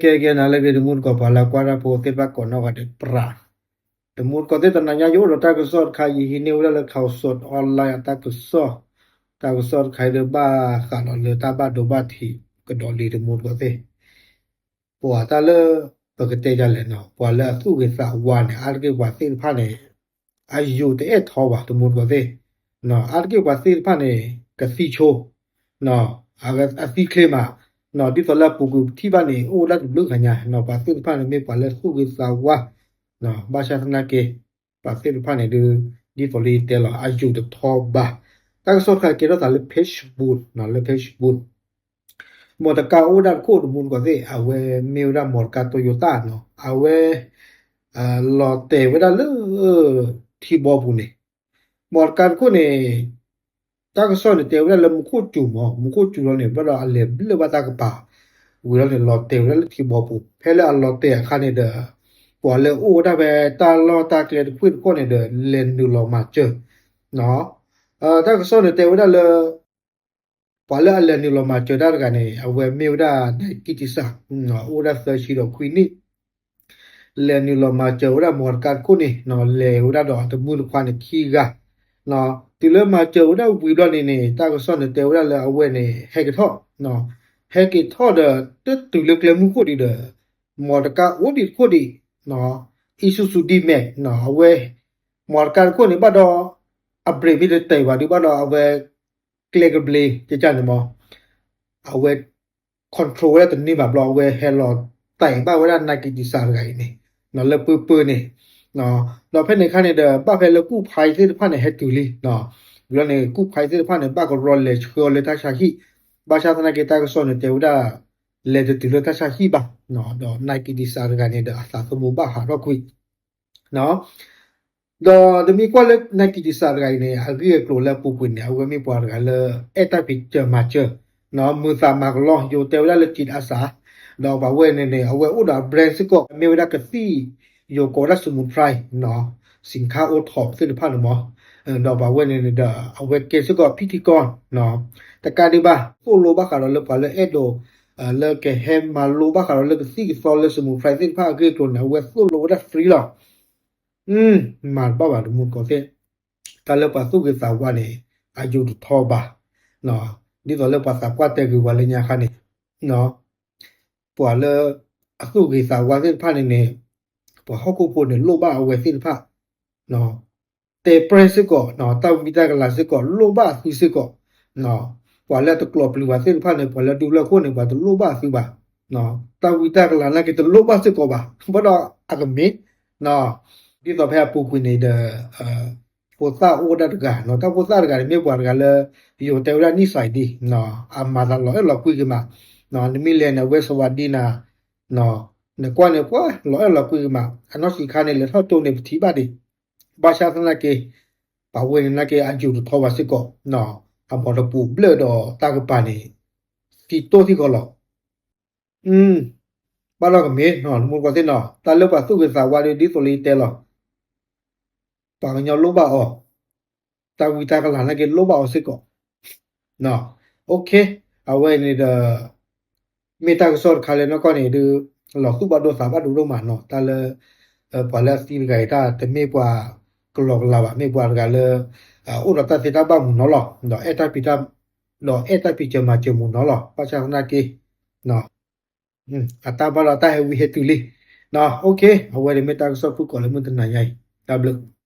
ကဲကဲ နၤလၢအဂ့ၤ တမူတကိး ပှၤလၢကွၢ်တၢ်ဖိသ့ၣ်တဖၣ်ကိးနီၢ်ဂၤဒဲး ပြး တမူတကိးသ့ၣ် တနၤညါယအိၣ်ဒီးတၢ်ကစီၣ်တခါ ယဟံးန့ၢ်ဝဲဒၣ်လၢ Khaosod Online အတၢ်ကစီၣ်, တၢ်ကစီၣ်တခါအံၤဒီး ဘၣ်ဃးဒီးလၢတၢ်ဘၣ်ဒိဘၣ်ထံးကဒီးလံ တမူတကိးသ့ၣ် ပှၤတၢ်လၢ ပကတဲဒ်လဲၣ်နီၤ ပှၤလၢအသူၣ်ဂ့ၤသးဝါန့ၣ် အါတက့ၢ်ပှၤသ့ၣ်တဖၣ်န့ၣ် အယိာ်တအဲၣ်ထီဘၣ် တမူတကိးသ့ၣ်, အါတက့ၢ်ပှၤသ့ၣ်တဖၣ်န့ၣ် ကသံဆိ, အသံချ့မး, ဒ်သိးလၢအပူၤကွံာ်ထံၣ်ဘၣ်န့ၣ် အိၣ်ဝဲဒၣ်တဘျုးဂၤညါ, ပှၤသ့ၣ်တဖၣ်န့ၣ် မ့ၢ်ပှၤလၢသူၣ်ဂ့ၤသးဝါ, ဘၣ်ဆၣ်သနာ်က့ ပှၤသ့ၣ်တဖၣ်န့ၣ်ဒုး ဒ်သိးလၢယတဲလီၤ အယိာ်တထီဘၣ်. တၢ်ကစီၣ်တခါကဲထီၣ်သးလၢ Facebook နီၤ လၢ Facebook မီတကါအိၣ်ဝဲဒၣ်တခိၣ် တမူတကိးသ့ၣ် အဝဲမ့ၢ်ဝဲဒၣ်မီတကါ Toyota နီၤ အဝဲ လီၤတဲာ်ဝဲဒၣ်လၢ ထံဘီပူၤန့ၣ်, မီတကါတခိၣ်န့ၣ် တၢ်ကစီၣ်န့ၣ်တဲဝဲဒၣ်လၢမူခိၣ်စူၤမး မူခိၣ်စူၤလီၤန့ၣ် ဘၣ်ဒီးအလဲၤဘျၢၣ်ဘၣ်တၢ်ကပၤ ဝံၤလီၤန့ၣ် လီၤတဲာ်ဝဲဒၣ်လၢထံဘီပူၤ ဖဲလၢအလီၤတဲာ်အခါန့ၣ်ဒီး ပှၤလၢအအိၣ်ဝဲဒၣ်ဖဲတၢ်လီၢ်တၢ်ကျဲတဖုတခီန့ၣ်ဒီး လဲၤနုာ်လီၤမၤစၢၤ တၢ်ကစီၣ်န့ၣ်တဲဝဲဒၣ်လၢ ပှၤလၢအလဲၤနုာ်လီၤမၤစၢၤတၢ်တဂၤန့ၣ် အဝဲမ့ၢ်ဝဲဒၣ် နကံတံစၢ် အိၣ်ဝဲဒၣ်သၢဆံဒီးခွံနံၣ် လဲၤနုာ်လီၤမၤစၢၤဝဲဒၣ်မီတကါတခိၣ်န့ၣ် လဲၤဝဲဒၣ်ဒီးအတမုၢ်တခွါန့ၣ်ခံဂၤ တုၤလၢမၤစၢၤဝဲဒၣ်ဝံၤဘျီန့ၣ်န့ၣ် တၢ်ကစီၣ်န့ၣ်တဲဝဲဒၣ်လၢအဝဲန့ၣ် ဟဲက့ၤထီၣ် ဟဲက့ၤထီၣ်ဒီး တတုၤလၢကျဲမုၢ်ခိၣ်ဒံးဒီး မီတကါအိၣ်ဒံးတခိၣ်ဒံး Isuzu D-Max အဝဲ မီတကါတခိၣ်န့ၣ်ဘၣ်ဒီး အ brake မ့ၢ်တတဲာ်ဘၣ်ဒုးဘၣ်ဒီးအဝဲ ကျဲကဘျ့ကကန့ၣ်မး အဝဲ control ဝဲဒၣ်တန့ၢ်ဘၣ်ဘျီ အဝဲဟဲလီၤတဲာ်ဘၣ်ဝဲဒၣ် နကံတံစၢ်တဂၤအံၤန့ၣ် လၢပၢပၢန့ၣ် ဒီးဖဲန့ၣ်အခါန့ၣ်ဒီး ဘၣ်ဖဲလၢကူၣ်ဖးသ့ၣ်တဖၣ်န့ၣ် ဟဲတုၤလံ ဝံၤလီၤန့ၣ် ကူၣ်ဖးသ့ၣ်တဖၣ်န့ၣ် ဘၣ်ကရီလဲၤဆှၢအီၤလၢတၢ်ဆါဟံၣ် ဘၣ်ဆၣ်သနာ်က့တၢ်ကစီၣ်န့ၣ်တဲဝဲဒၣ် လဲၤတတုၤလၢတၢ်ဆါဟံၣ်ဘၣ် ဒီး နကံတံစၢ်တဂၤန့ၣ်ဒီးအသးသမူဘၣ်ဟးထီၣ်ကွံာ် ဒီးတမံၤကွၢ်လၢ နကံတံစၢ်တဂၤအံၤန့ၣ် အဂ့ၢ်အကျိၤလၢအပူၤကွံာ်န့ၣ် အဝဲမ့ၢ်ပှၤတဂၤလၢ အဲၣ်တၢ်ဖံးစၢၤမၤစၢၤ မုာ်သးမၤကလီ ယိၤတဲဝဲဒၣ်လၢ จิตอาสา ဒီးပှၤဝဲန့ၣ်န့ၣ် အဝဲအိၣ်ဒီးအ brand စ့ၢ်ကီး မ့ၢ်ဝဲဒၣ်ကသံၣ် ယိၤကိးဝဲဒၣ် สมุนไพร สินค้าโอท็อป သ့ၣ်တဖၣ်န့ၣ်မး ဒီးပှၤဝဲန့ၣ်န့ၣ်ဒီး အဝဲကဲစ့ၢ်ကီး พิธีกร တကးဒံးဘၣ် သိၣ်လိဘၣ်ဃးဒီးလၢပှၤလၢအဲၣ်ဒိး လၢကဟဲမၤလိဘၣ်ဃးဒီးလၢကသံၣ်ကသီလၢ สมุนไพร သ့ၣ်တဖၣ်အဂ့ၢ်အကျိၤန့ၣ် အဝဲသိၣ်လိဝဲဒၣ် free လီၤ မၤတဘၣ်ဘၣ် တမူတကိးသ့ၣ် တၢ်လၢပှၤသူၣ်ဂ့ၤသးဝါန့ၣ် အယိာ်တထီဘၣ် ဒ်သိးလၢပှၤသးပှၢ်တဲဂ့ၤဝဲလၢညါခါန့ၣ် ပှၤလၢ အသူၣ်ဂ့ၤသးဝါသ့ၣ်တဖၣ်န့ၣ်န့ၣ် ပှၤဟီၣ်ခိၣ်ဖိန့ၣ်လိၣ်ဘၣ်အဝဲသ့ၣ်တဖၣ် တဲပြဲစ့ၢ်ကီး တၢ်ဝံတၢ်ကလၤစ့ၢ်ကီး လိၣ်ဘၣ်အသုစ့ၢ်ကီး ပှၤလၢတကျိးပျံၤဘၣ်သ့ၣ်တဖၣ်န့ၣ် ပှၤလၢဒူလၢခိၣ်န့ၣ် ပှၤတလိၣ်ဘၣ်အသုဘၣ် တၢ်ဝံတၢ်ကလၤနာ်က့တလိၣ်ဘၣ်စ့ၢ်ကီးဘၣ် ဘၣ်ဒီးအကမ့ၢ် ဒ်သိးဖဲအပူၤကွံာ်န့ၣ်ဒီး ဖိသၣ်အိၣ်ဒၣ်တဂၤ တၢ်ဖိသၣ်တဂၤန့ၣ် မ့ၢ်ပှၤတဂၤလၢ ယိၤတဲဝဲဒၣ် นิสัยดี အမၤသးလီၤအဲၣ်လီၤကွံက့ၤမး နမ့ၢ်လဲၤန့ၣ် အဝဲ สวัสดี နၤ နကွၢ်န့ၣ် ပှၤလီၤအဲၣ်လီၤကွံက့ၤမး အနီၢ်ဆံးခါန့ၣ် လဲၤထီၣ်တိၢ်န့ၣ် ပထံၣ်ဘၣ်ဒံး ဘၣ်ဆၣ်သနာ်က့ ပှၤဝဲန့ၣ်နာ်က့ အယိာ်တထီဘၣ်စ့ၢ်ကီး အမီၤတပူၤဘျၢၣ်ဒီးတၢ်ကပၤန့ၣ် သံတိၢ်သံဃီလီၤ ဘၣ်ဒီးကမ့ၢ် တမူတကိးသ့ၣ်နီၤ တၢ်လၢပှၤသူၣ်ဂ့ၤသးဝါဒီး ဒ်သိးလၢယတဲလီၤ ပှၤကညီလိၣ်ဘၣ်အီၤ တၢ်ဝံတၢ်ကလၤနာ်က့လိၣ်ဘၣ်အီၤစ့ၢ်ကီး အဝဲန့ၣ်ဒီး မ့ၢ်တၢ်ကစီၣ်တခါလၢနီၢ်ကီၢ်န့ၣ်ဒုး လီၤသူၣ်ဘၣ်ဒိသးဘၣ်ဒိဒိၣ်မးနီၤ တၢ်လၢ ပှၤလၢအသံတဂၤအံၤ တၢ်တမ့ၢ်ပှၤကလီကလၤဘၣ် မ့ၢ်ပှၤတဂၤလၢ အိၣ်ဒီးတၢ်သ့တၢ်ဘၣ်မုၢ်နီၤလီၤ ဒီးအဲၣ်တၢ်ဖံးတၢ် ဒီးအဲၣ်တၢ်ဖံးစၢၤမၤစၢၤမုၢ်နီၤလီၤ ဘၣ်ဆၣ်သနာ်က့ အတၢ်ဘၣ်ဒီးတၢ်ဟဲဝံဟဲတုၤလံ အဝဲန့ၣ်မ့ၢ်တၢ်ကစီၣ်ဖုၣ်ကိာ်လၢမုၢ်တနၤညါအံၤ တၢ်ဘျုး